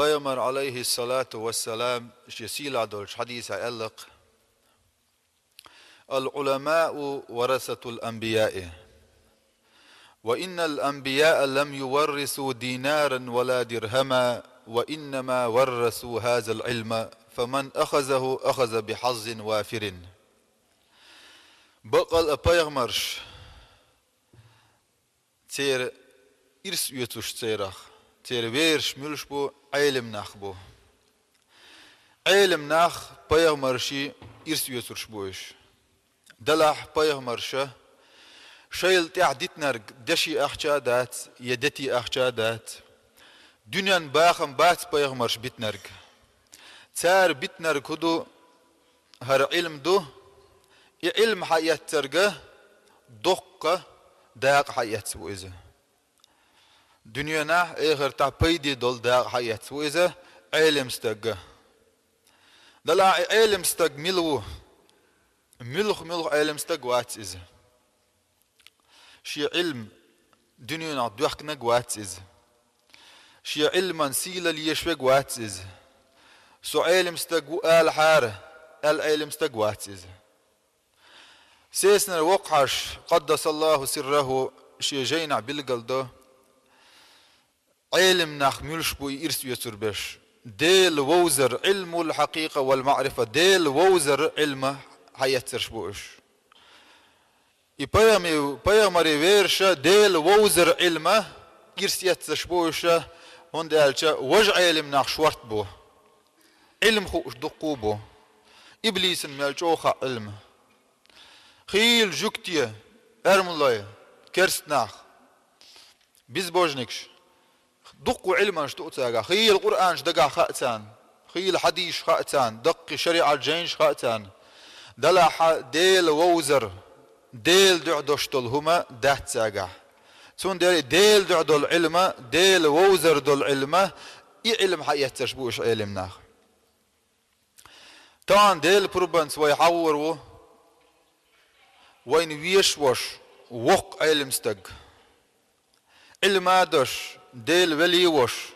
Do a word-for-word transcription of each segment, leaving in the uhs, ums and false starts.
Пайхамар, Ӏалайхи ссалату вассалам, шен сийлахь долчу хьадисехь аьлла-кх: «العلماء ورثة الأنبياء، وإن الأنبياء لم يورثوا دينارا ولا درهما، وإنما ورثوا هذا العلم، فمن أخذه أخذ بحظ وافر». Баккъал а пайхамарш, церан ирс оьцуш церах, церан верасаш муьлш бу, Ӏелам нах бу. Ӏелам нах пайхамаршийн ирс оьцурш бу уьш. Делахь пайхамарша шайла тӀехь дитинарг деши ахча а дац, я дети ахча а дац. Дуьненан бахам бац пайхамарша битинарг. Цара битинарг хӀун ду? ХӀара Ӏилма ду. И Ӏилма хьаэцнарга доккха дакъа хьаэцна ву иза. Дуьненахь, эхартахь пайде долу дакъа хьаэцна ву иза Ӏелам стага. Делахь и Ӏелам стаг мила ву? Муьлха-муьлха Ӏелам стаг вац иза. Шен Ӏилма дуьненахь доьхкинарг вац иза. Шен Ӏилман сийлалла еш верг вац иза. Со Ӏелам стаг ву алахьара аьлла Ӏелам стаг вац иза. Сесанара воккхахьаш, къаддасаллаху сирраху, шен жайнахь билгал до, Ӏелам нах муьлш бу и ирс оьцур берш. Дела вовзар, Ӏилмул хьакъикъа вал маърифа, Дела вовзар Ӏилма хьаэцнарш бу уьш. И пайхамари-, пайхамарийн вераша Дела вовзар Ӏилма ирс эцнарш бу уьш, хӀунда аьлча важа Ӏелам нах шорта бу. Ӏилма хууш дуккха а бу. Иблисана мел чӀогӀа хаьа Ӏилма. Хийла жуьгтий, эрмалой, керста нах, безбожникаш, дуккха Ӏилманаш ду цаьргахь. Хийла Къуръанаш дагахь хаьа царна, хийла хьадисаш хаьа царна, даккхий шариӀат жайнаш хаьа царна. Делахь Дела вовзар, Делан дуьхьа дош долу хӀума дац цаьргахь. Цундела Делан дуьхьа долу Ӏилма, Дела вовзар долу Ӏилма, и Ӏилма хьаэцнарш бу уьш Ӏелам нах. Тахана Делан пурбанца вай хьахор ву вайна везаш волуш воккха Ӏелам стаг. Ӏилма а деш, Делан вели а волуш,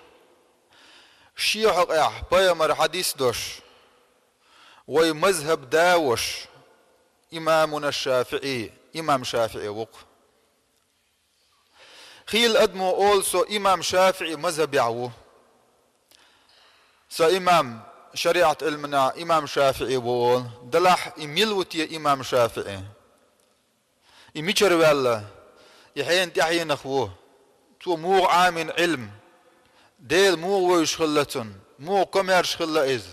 шен хьокъехь пайхамаран хьадис а деш, вай мазхӀаб да а волуш, имамуна ШафиӀи, имам ШафиӀи ву-кх. Хийла адамо олу, со имам ШафиӀи мазхӀабехь ву. Со имам, шариӀат Ӏилманехь имам ШафиӀи ву олу. Делахь и мила ву те имам ШафиӀи? И мичара ваьлла? И хьенан тӀаьхьенах ву. Цо муха Ӏамийна Ӏилма? Дела муха вевзаш хилла цунна? Муха комаьрша хилла иза?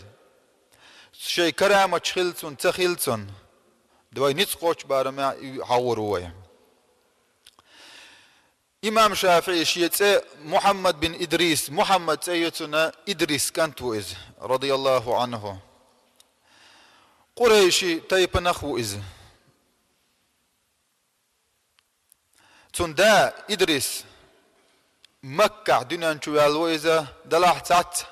Шайн караматаш хилла цунна, ца хилла цунна? Вай ницкъ кхочу барамехь и хьахор ву вай. Имам ШафиӀи шен цӀе Мухьаммад бин Идрис, Мухьаммад цӀе ю цуьнан, Идрис кӀант ву иза, радияллаху Ӏанху. Къурайши тайпанах ву иза. Цуьнан да Идрис Маккахь дуьнен чу ваьлла ву иза, делахь цхьацца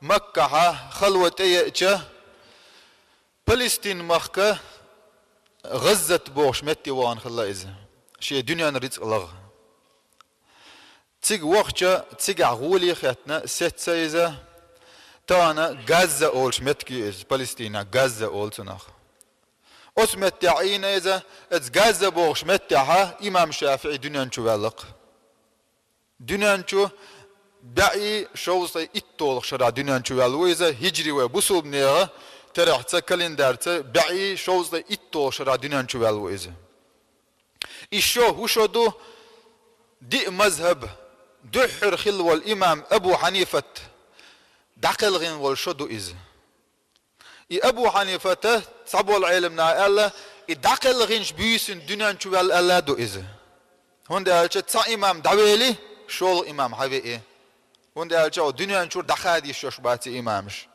Маккахьа хала ван тӀееача, Палестин-махка ГӀаззат бохуш метте вахана хилла иза, шен дуьненан рицкъ лаха. Цига вахча, цигахь гӀоле а хеттина, сецна иза, тахана Газза олуш меттиг ю иза, Палестинехь Газза олу цунах. Оцу меттехь Ӏийна иза, оцу Газза бохуш меттехьа имам ШафиӀи дуьнен чу ваьлла-кх. Дуьнен чу бӀе шовзткъе итталгӀа шарахь дуьнен чу ваьлла ву иза, хӀиджри вай бусулбанехан терахьца, календарца бӀе шовзткъе итталгӀа шарахь дуьнен чу ваьлла ву иза. И шо хӀун шо ду? Диъ мазхӀаб дуьххьара хилла волу имам Абу Хьанифат дӀакхелхина волу шо ду иза. И Абу Хьанифата цхьаболу Ӏелам наха аьлла, и дӀакхелхинчу буьйсанна дуьнен чу ваьлла аьлла а ду иза. ХӀунда аьлча цхьа имам дӀавели, шолгӀа имам хьавеи. ХӀунда аьлча оцу дуьнен чуьра дӀахада йиш йолуш бац и имамаш.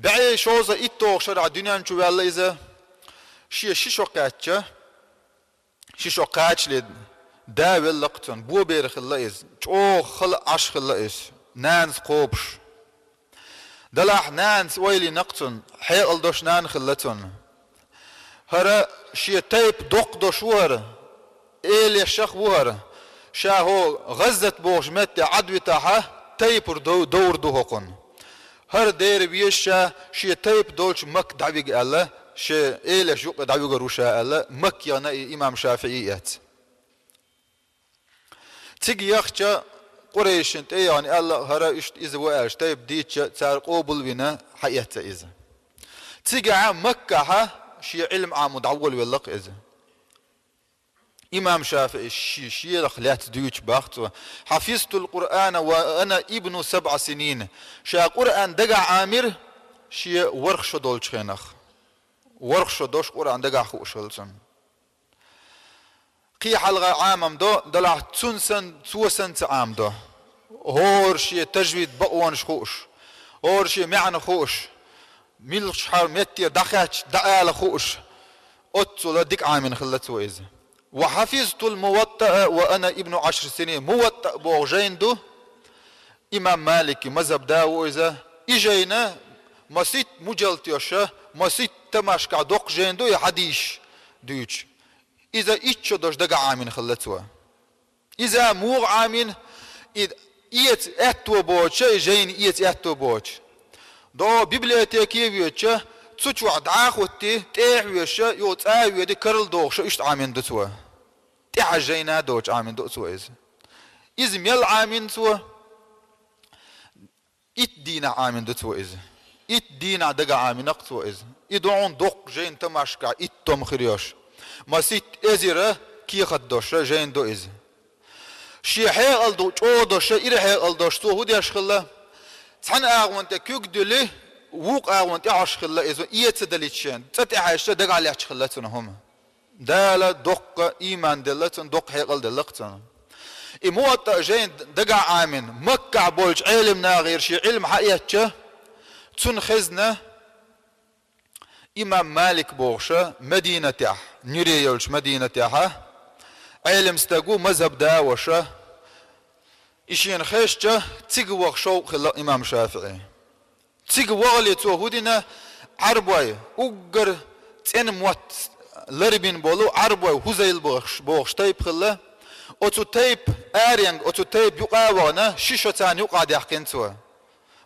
БӀе шовзткъе итталгӀа шарахь дуьнен чу ваьлла иза, шен ши шо кхаьчча, ши шо кхачале да велла-кх цуьнан, бобер хилла иза, чӀогӀа хала Ӏаш хилла иза, нанас кхобуш. Делахь нанас ойла йина-кх цунна, хьекъал долуш нана хилла цунна. ХӀара шен тайпа доккха долуш ву хӀара, эла ешшах ву хӀара. Ша хӀокху ГӀаззат бохучу метте Ӏадвитахьа, тайпа дов-, довр ду хӀокхун. ХӀара дера веза ша, шен тайпа долча Макка дӀавига аьлла, шен элаш юкъе дӀавигар ву ша аьлла, Макка яхна и имам ШафиӀи эцна. Цига яхча, Къурайшин тӀе яхна аьлла, хӀара иштта иза ва аьлча, тайпа дийцча, цара къобал вина хьаэцна иза. Цигахьа Маккахьа шен Ӏилма Ӏамо дӀаволавелла-кх иза. Имам ШафиӀи ши-, шелах лаьцна дуьйцуш бах цо: «حفظت القرآن وأنا ابن سبع سنين». Ша Къуръан дагахь Ӏамийра шен ворхӀ шо долчу хенахь. ВорхӀ шо долуш Къуръан дагахь хууш хилла цунна. Кхин хьалха Ӏамам до, делахь цунна санна, цо санна ца Ӏамадо. ХӀора шен тажвид бакъонаш хууш, хӀора шен маьӀна хууш, муьлххачу хьал меттера дӀахаьчча, дӀаала хууш, оццула дика Ӏамийна хилла цо иза. «وحفظت الموطأ وأنا ابن عشر سنين». Муваттаъ боху жайна ду, имам Маликан мазхӀаб да ву иза. И жайна масийтта муджаллад йолуш, масийтта тамашкахь доккха жайна ду и хьадисаш дуьйцуш. Иза итт шо долуш дагахь Ӏамийна хилла цо. Иза муха Ӏамийна, и эца аьтто боцуш, и жайна эца аьтто боцуш. ДогӀу библиотеке а воьдуш, цу чохь дӀа а хӀоттий, тӀе а хьоьжуш, юха цӀа а воьдий, карладохуш, иштта Ӏамийна ду цо. ТӀаьхьа жайна а доцуш Ӏамийна ду цо иза. Иза мел Ӏамийна цо? Итт дийнахь Ӏамийна ду цо иза. Итт дийнахь дагахь Ӏамийнакх цо иза. И ду хьуна доккха жайна тамашкахь итт том хир йолуш. Масийтта эзар кехат долуш жайна ду иза. Шен хьекъал ду чӀогӀа долуш, ира хьекъал долуш цо хӀун деш хилла? Цхьана агӀонна тӀе куьг дуьллий, вукху агӀонна тӀе хьожуш хилла иза, эца далийта шена. ЦӀа тӀе хьаьжча дагахь лаьтташ хилла цунна хӀума. Дала доккха ийман делла цунна, доккха хьекъал делла-кх цунна. И Муваттаъ жайна дагахь Ӏамийна, Маккахь болчу Ӏелам нахера шен Ӏилма хьаэцча, цунна хезна имам Малик бохуш Мадинатехь, нуьре йолчу Мадинатехьа, Ӏелам стаг ву, мазхӀаб да а волуш, и шена хезча, цига ваха шовкъ хилла имам ШафиӀи. Цига вахале цо хӀун дина, Ӏарбой, уггар цӀена мотт ларбина болу Ӏарбой, Хузайл бохуш, бохуш тайпа хилла. Оцу тайпа аренга, оцу тайпа юкъа а вахана, ши шо царна юкъа даьккхина цо.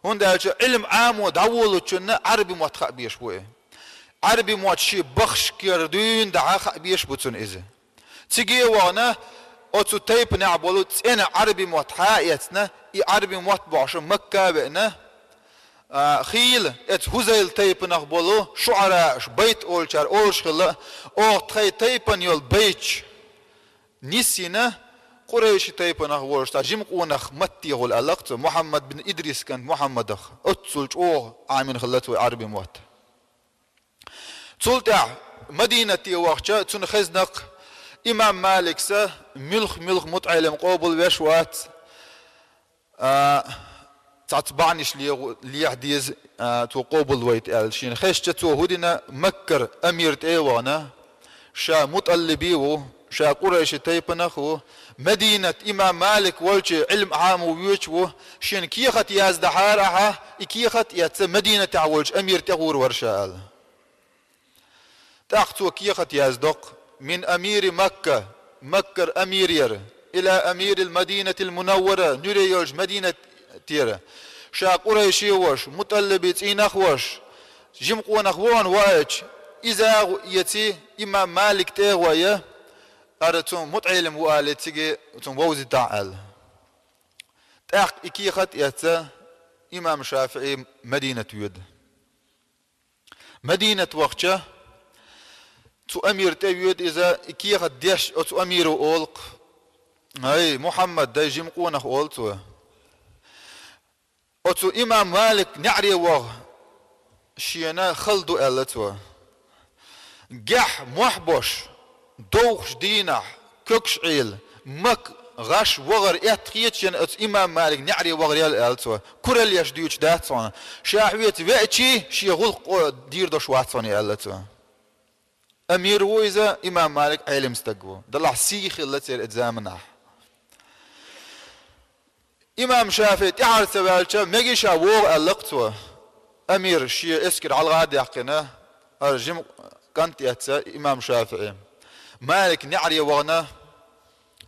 ХӀунда аьлча Ӏилма Ӏамо дӀаволучунна Ӏарби мотт хаа безаш бу и. Ӏарби мотт шен бахашкара дуьйна дахьа хаа безаш бу цунна иза. Цига а вахана, оцу тайпанехь болу цӀена Ӏарби мотт хьа а эцна, и Ӏарби мотт бохьуш Макка а веана, а, хийла эцу Хузайл тайпанах болу шуӀарааш, байт олучара олуш хилла, оха тхайн тайпана йолу байташ нисйина, къурайши тайпанах волуш цхьа жима къонах матте хуьлу аьлла-кх цо, Мухьаммад бин Идрис кӀант Мухьаммадах, оццул чӀогӀа Ӏамийна хилла цо Ӏарби мотт. Цул тӀаьхьа Мадинате вахча, цунна хезна-кх имам Маликса муьлх-муьлх мутаӀелам къобал веш вац, а, цхьацца бахьанаш леху-, леха деза, а, цо къобал вайта аьлла. Шена хезча, цо хӀун дина, Маккара амир тӀе а вахана, ша мутӀаллиби ву, ша къурайши тайпанах а ву, Мадинат имам Малик волчу Ӏилма Ӏамо воьдуш ву, шена кехат яздахьара ахьа, и кехат а эцна Мадинатехь волчу амир тӀе гӀур вара ша аьлла. ТӀаккха цо кехат яздо-кх: «Мин амири Макка», Маккара амир яра, «ила амирил Мадинатил Мунаввара», нуьре йолчу Мадинатера. Ша къурайши а волуш, мутӀаллиби цӀийнах а волуш, жима къонах ву хьуна ваийташ, иза а гӀу-, эций, имам Малик тӀе а гӀой, ара цунна мутаӀелам ву алий, цига цунна вовзийтахь аьлла. ТӀаккха и кехат а эцна, имам ШафиӀи Мадинат воьду. Мадинат вахча, цу амир тӀе воьду иза, и кехат деш, оцу амиро олу-кх: «Ай, Мухьаммад, дай жима къонах», олу цо. «Оцу имам Малик неӀаре ваха шена хала ду», аьлла цо. «Гехь мохь бош, довхачу дийнахь, когаш Ӏела, Макка гӀаш вахар аьтта хеташ йина оцу имам Малик неӀаре вахар ял», аьлла цо. «Куралла еш дуьйцуш дац хьуна. Ша хьоьца веачий, шен гӀуллакх къо-, дийр долуш вац хьуна», аьлла цо. Амир ву иза, имам Малик Ӏелам стаг ву. Делахь сий хилла церан и заманахь. Имам ШафиӀи тӀаьхьара ца ваьлча, мегий ша вогӀу аьлла-кх цо. Амир шен эскар хьалха а даьккхина, хӀара жима кӀант а эцна имам ШафиӀи. Малик неӀаре вахана,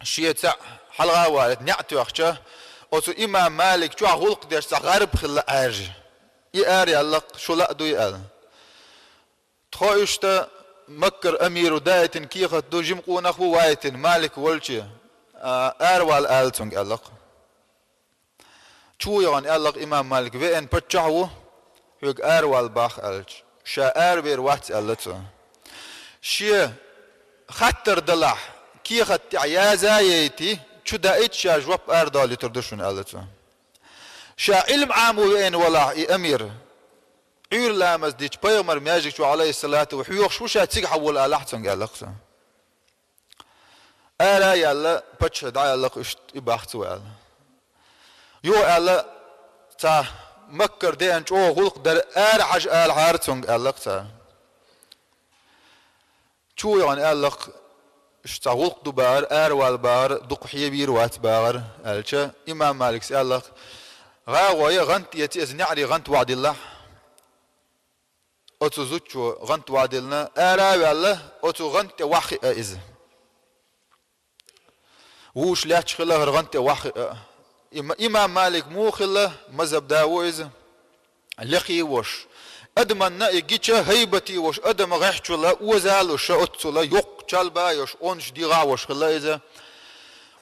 шен цхьаъ хьалха а валийта, неӀ тоьхча, Оцу имам Малик чохь гӀуллакх деш цхьа гӀарба хилла Ӏаьржа. И ара яьлла-кх, шу лаа дуй аьлла. Тхо иштта Маккара амиро даийтина кехат ду, жима къонах ву ваийтина, Малик волче, а, аравала аьлла цуьнга аьлла-кх. Чу яхана аьлла-кх имам Малик, веана паччахь ву, хьоьга аравала боху аьлча, ша аравер вац аьлла цо. Шен хаттар далахь, кехат тӀехь яза а яйта, чу даийта, ша жоп арадала юьтур ду шуна аьлла цо. Ша Ӏилма Ӏамо веана валахь и амир, Ӏуьйра ламаз дича пайхамар маьждиг чу, Ӏалайхиссалату, хьоьхуш ву, ша цига хьан волу алахь цуьнга аьлла-кх цо. Ара а яьлла, паччахье дӀа аьлла-кх, иштта и боху цо аьлла. Юха аьлла, цхьа Маккара деана чӀогӀа гӀуллакх дара, ара хьажа алахьара цуьнга аьлла-кх цара. Чу яхана аьлла-кх, шу цхьа гӀуллакх ду бахара, аравала бахара, дукха хьевийр вац бахара, аьлча, имам Маликс аьлла-кх, гӀагӀо я гӀант эца, иза неӀаре гӀант вахьадиллахь. Оцу зудчо гӀант вахьадиллина, ара а ваьлла, оцу гӀанта тӀе ваххиъа иза. Вуьйш лаьтташ хилла хӀара гӀанта тӀе ваххиъа. Има-, имам Малик муха хилла, мазхӀаб да ву иза, лекхий а волуш, адаманна и гича хӀайбатий волуш, адам гӀехь чула, оза а луш, оццула йоккха чалба а йолуш, онда дегӀ а волуш хилла иза.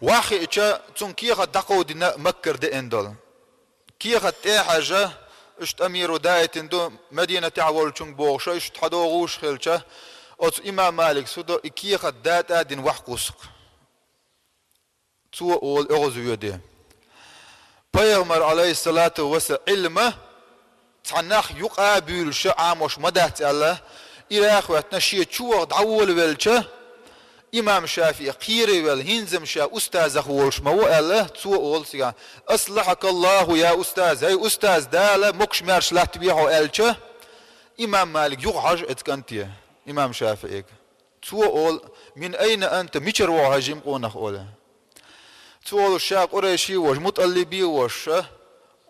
Ваххиъча, цунна кехат дӀакховдина Маккара деана долу. Кехат тӀе а хьаьжжа, иштта амиро даийтина ду, Мадинатехь волчуьнга бохуш, иштта хьадогӀуш хилча, оцу имам Маликс хӀун до, и кехат датӀа а дина вахкхуссу-кх. Цо олу оьгӀазвоьде: пайхамар, Ӏалайхиссалату вассалам, Ӏилма цхьа нах юкъа а буьйлуш Ӏамош ма дац аьлла, ира а хӀоьттина, шен чу ваха дӀаволавелча, имам ШафиӀи кхеравелла, хӀинца-м ша устазах волуш ма ву аьлла, цо олу цигахь: «Аслахьакаллаху, я устаз, хӀай устаз, Дала могуш-маьрша латтаве хьо», аьлча, имам Малик юха хьожу оцу кӀанте, имам ШафиӀига. Цо олу: «Мин айна анта, мичара ву хьо, хӀай жима къонах?» олу. Цо олуш: «Ша къурайши а волуш, мутӀаллиби а волуш, ша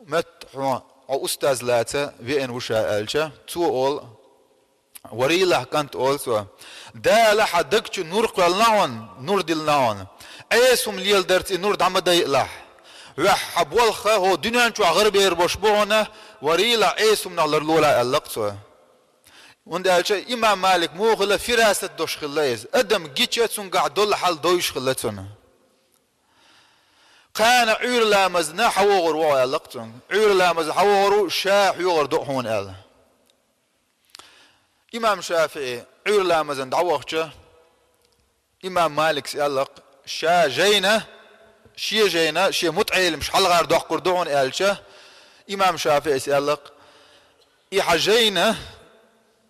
метта хьо, хьо устаз лаца веана ву ша», аьлча, цо олу: «Варийлахь, кӀант, — олу цо, — Дала хьан даг чу нур кхоьллина хьуна, нур диллина хьуна. Ӏеса хӀума леладарца и нур дӀа ма дайалахь. Ваьхьа хьан болх, хӀо дуьнен чохь гӀарабер болуш бу хьуна, варийлахь, Ӏеса хӀуманах ларлолахь», аьлла-кх цо. ХӀунда аьлча имам Малик муха хилла, фирасат долуш хилла иза. Адам гича, цуьнгахь долу хьал довзуш хилла цунна. Кхана Ӏуьйра ламазна хьан вогӀур ву хьо аьлла-кх цуьнга. Ӏуьйра ламазна хьан вогӀур ву, ша хьоьхур ду хьуна аьлла. Имам ШафиӀи Ӏуьйра ламазна дӀавахча, имам Маликс аьлла-кх, ша жайна, шен жайна, шен мутаӀеламаш хьалхара доккхур ду хьуна аьлча, имам ШафиӀис аьлла-кх, и хьан жайна,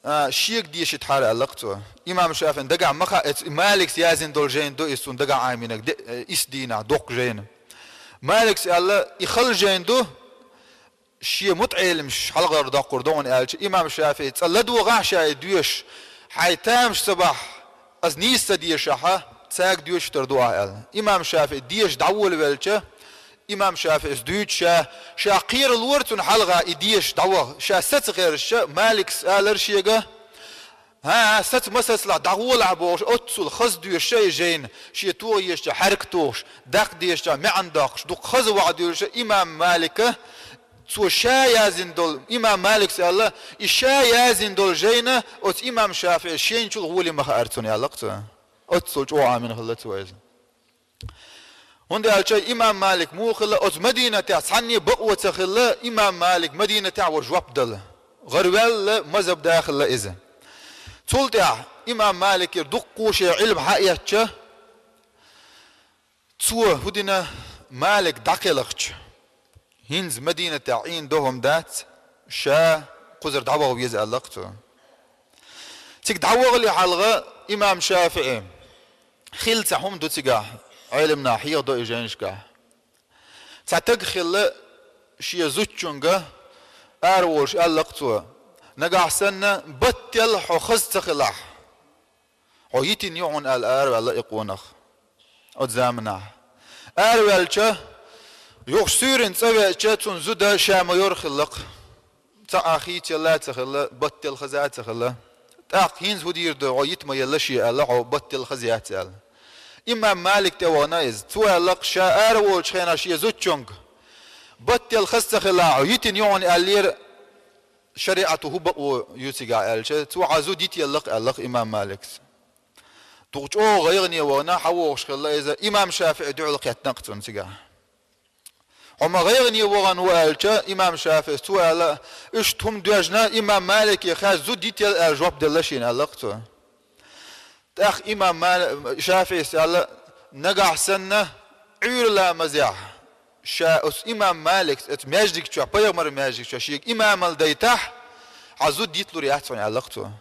а, шега дешийтахьара аьлла-кх цо. Имам ШафиӀин дагахь ма хаьа, эцу и Маликс яздина долу жайна ду иза цунна дагахь Ӏамийнарг, де-, э, исс дийнахь, доккха жайна. Маликс аьлла, и хала жайна ду, шен мутаӀеламаш хьалхара доккхур ду хьуна аьлча, имам ШафиӀи: «Цкъа ладогӀахь ша и доьшуш, хьайн тамаш ца бахь, ас нийса ца дешахь, цаьрга доьшуш тера ду ахь», аьлла. Имам ШафиӀи деша дӀаволавелча, имам ШафиӀис дуьйцу ша, ша кхералора цунна хьалха и деша дӀаваха, ша саца гӀерташ, Маликс алара шега: «ХӀан, саца ма сацалахь, дӀагӀолахь», бохуш, оццул хаза доьшуш и жайна, шен тоха езачохь хьаьрк тухуш, даккха дезачохь маьӀна доккхуш, дукха хаза вахьа дуьйлуш имам Малика, цо ша яздина долу, имам Маликс аьлла, и ша яздина долу жайна оцу имам ШафиӀис шен чул гӀоле ма хаьара цунна аьлла-кх цо. Оццул чӀогӀа Ӏамийна хилла цо иза. ХӀунда аьлча имам Малик муха хилла, оцу Мадинатехь цхьанне а бакъо ца хилла, имам Малик Мадинатехь ву жоп дала. ГӀараваьлла мазхӀаб да хилла иза. Цул тӀаьхьа имам Маликера дуккха шен Ӏилма хьаэцча, цо хӀун дина, Малик дӀакхелхича, хӀинца Мадинатехь Ӏийна ду хӀума дац, ша кхузара дӀаваха веза аьлла-кх цо. Цига дӀавахале хьалха имам ШафиӀи, хилла цхьа хӀума ду цигахь, Ӏеламнаха хьехадо и жайнашкахь. Цхьа стаг хилла шен зудчуьнга, ара волуш аьлла-кх цо: «Нагахь санна баттал хьо хаза ца хилахь, хьо йитина ю хьуна», аьлла, араваьлла и къонах. Оцу заманахь араваьлча, юха суьйранна цӀа веача, цуьнан зуда ша ма йора хилла-кх. Цхьа а хийцаелла а ца хилла, баттал хаза а ца хилла. ТӀаккха хӀинца хӀун дийр ду, хьо йита ма елла шен аьлла, хьо баттал хаза яц аьлла. Имам Малик тӀе вахана иза. Цо аьлла-кх, ша ара волчу хенахь шен зудчуьнга: Баттал хаза ца хилахь, йитина ю хьуна аьллера, шариӀато хӀун бакъо ю цигахь аьлча, цо хьан зуда йитаелла-кх аьлла-кх имам Малика. Дукха чӀогӀа гӀайгӀане вахана, хьавогӀуш хилла иза, имам ШафиӀий духьал кхеттина-кх цунна цигахь. Хьо ма гӀайгӀане вахана ву аьлча, имам ШафиӀийс, цо аьлла, иштта хӀума доьжна, имам Малике хьан зуда йитаелла аьлла жоп делла шена аьлла-кх цо. ТӀаккха имам Мал-, ШафиӀийс аьлла, нагахь санна Ӏуьйра ламазехь ша оцу имам Малика оцу маьждиг чохь, пайхамаран маьждиг чохь шега имамал дайтахь, хьан зуда йиталур яц хьуна аьлла-кх цо.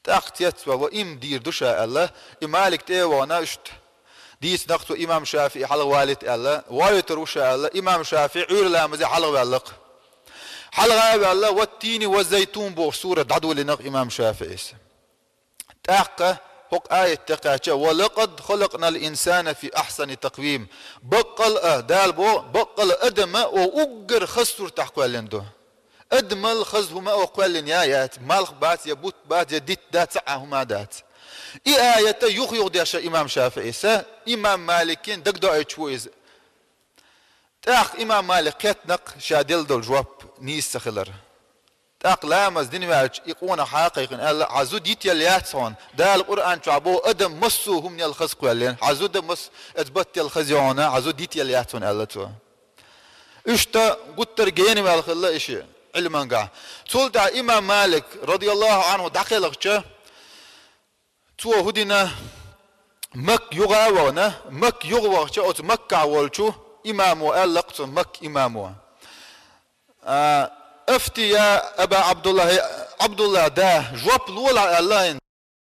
ТӀаккха цецваьлла, ва имам дийр ду ша аьлла, и Малик тӀе а вахана, иштта дийцина-кх цо имам ШафиӀий хьалхавалийта аьлла, валийтур ву ша аьлла, имам ШафиӀий Ӏуьйра ламазе хьалхаваьлла-кх. Хьалха а ваьлла, «Ваттини ва зайтун» бохуш сурат дӀадолийна-кх имам ШафиӀийс. ТӀаккха хӀокху аят тӀе кхаьчча, «Ва лакъад халакънал инсана фи ахьсани такъвим». Баккъал а, Дала боху, баккъал а адам а оха уггар хаза суртахь кхоьллина ду. Адамал хаза хӀума оха кхоьллина я яц, малх бац, я бутт бац, я дитт дац, цхьа а хӀума дац. И аят а юха-юха дешна имам ШафиӀийс, имам Маликана дагадоуьйтуш ву иза. ТӀаккха имам Малика кхеттина-кх ша делла долу жоп нийса ца хилар. ТӀаккха ламаз дина ваьлча, и къонах хьа а кхайкхина аьлла, хьан зуда йитаелла яц хьуна. Дала Къуръан чохь боху, адам массо а хӀуманел хаза кхоьллина, хьан зуда мас-, оцу баттал хаза ю хьуна, хьан зуда йитаелла яц хьуна аьлла цо. Иштта гуттар а гена ваьлла хилла и шиъ Ӏилмангахь. Цул тӀаьхьа имам Малик, радияллаху Ӏанху, дӀакхелхича, цо хӀун дина, Макка юха а вахана, Макка юха вахча оцу Маккахь волчу имамо аьлла-кх цунна, Макка имамо: «А, афти я Аба Ӏабдуллахь, Ӏабдуллахь да, жоп лолахь аьлла хьайна».